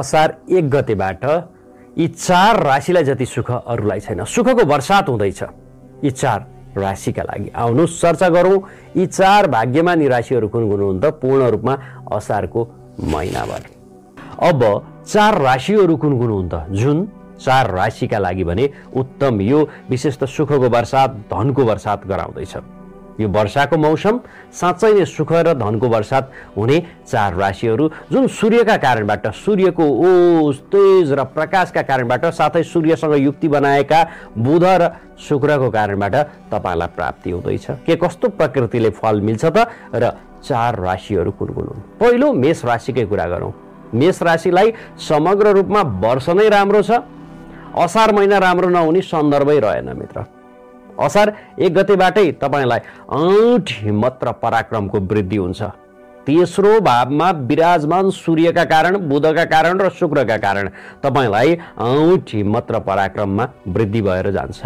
असार 1 गतेबाट यी 4 राशिलाई जति सुख अरूलाई छैन। सुखको वर्षात हुँदैछ यी 4 राशिका लागि। आउनुहोस् चर्चा गरौँ यी 4 भाग्यमानी राशिहरू कुन कुन हुन् त पूर्ण रूपमा असारको महिनाभर। अब 4 राशिहरू कुन कुन हुन् त जुन 4 राशिका लागि भने उत्तम यो विशेष त सुखको वर्षात धनको वर्षात गराउँदैछ। यो वर्षाको मौसम साँच्चै नै सुख र धनको वर्षात हुने 4 राशिहरू जुन सूर्यका कारणबाट सूर्यको ओज तेज र प्रकाशका कारणबाट साथै सूर्यसँग युक्ति बनाएका बुध र शुक्रको कारणबाट तपाईलाई प्राप्ति हुँदैछ। के कस्तो प्रकृतिले फल मिल्छ त र 4 राशिहरू कुन कुन हुन्। पहिलो मेष राशिकै कुरा गरौँ। मेष राशिलाई समग्र रूपमा वर्ष नै राम्रो छ। असार महिना राम्रो नहुने सन्दर्भै रहेन मित्र। असार 1 गतेबाटै तपाईलाई ऐट हिम्मत र पराक्रमको वृद्धि हुन्छ। तेस्रो भावमा विराजमान सूर्यका कारण बुधका कारण र शुक्रका कारण तपाईलाई ऐट हिम्मत र पराक्रममा वृद्धि भएर जान्छ।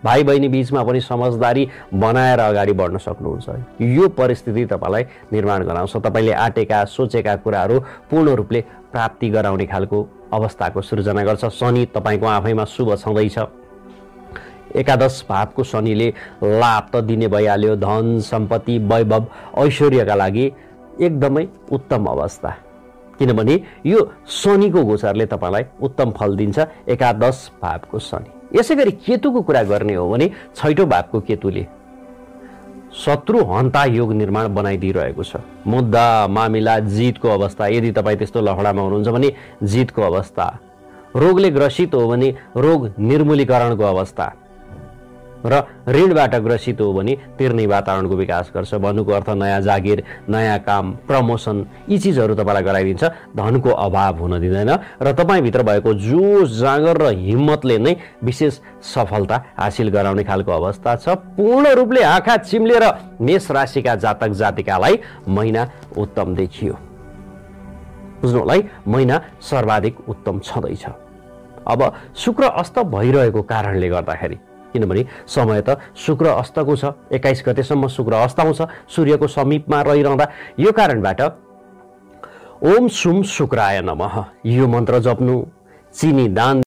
भाइ बहिनी बीचमा पनि समझदारी बनाएर अगाडि बढ्न सक्नुहुन्छ। यो परिस्थिति तपाईलाई निर्माण गराउँछ। तपाईले आँटेका सोचेका कुराहरू पूर्ण रूपले प्राप्ति गराउने खालको अवस्थाको सृजना गर्छ। शनि तपाईको आफैमा शुभ छँदैछ। एकादश भावको शनिले लाभ त दिने भइहाल्यो। धन सम्पत्ति वैभव ऐश्वर्यका लागि एकदमै उत्तम अवस्था, किनभने यो शनिको गोचरले तपाईलाई उत्तम फल दिन्छ। एकादश भावको शनि। यसैगरी केतुको कुरा गर्ने हो भने 6औं भावको केतुले शत्रु हन्ता योग निर्माण बनाइदिइरहेको छ। मुद्दा मामिला जितको अवस्था, यदि तपाईँ त्यस्तो लफडामा हुनुहुन्छ भने जितको अवस्था, रोगले ग्रसित हो भने रोग निर्मूलीकरणको अवस्था र ऋणबाट ग्रसित हो भने तिर्ने वातावरणको विकास गर्छ। भन्नुको अर्थ नयाँ जागिर, नयाँ काम, प्रमोसन यी चिजहरू तपाईँलाई गराइदिन्छ। धनको अभाव हुन दिँदैन र तपाईँभित्र भएको जोस जाँगर र हिम्मतले नै विशेष सफलता हासिल गराउने खालको अवस्था छ। पूर्ण रूपले आँखा चिम्लेर मेष राशिका जातक जातिकालाई महिना उत्तम देखियो। बुझ्नुलाई महिना सर्वाधिक उत्तम छँदैछ। अब शुक्र अस्त भइरहेको कारणले गर्दाखेरि, किनभने समय त शुक्र अस्तको छ, 21 गतेसम्म शुक्र अस्त आउँछ सूर्यको समीपमा रहिरहँदा, यो कारणबाट ओम सुम शुक्राय नमः यो मन्त्र जप्नु, चिनी दान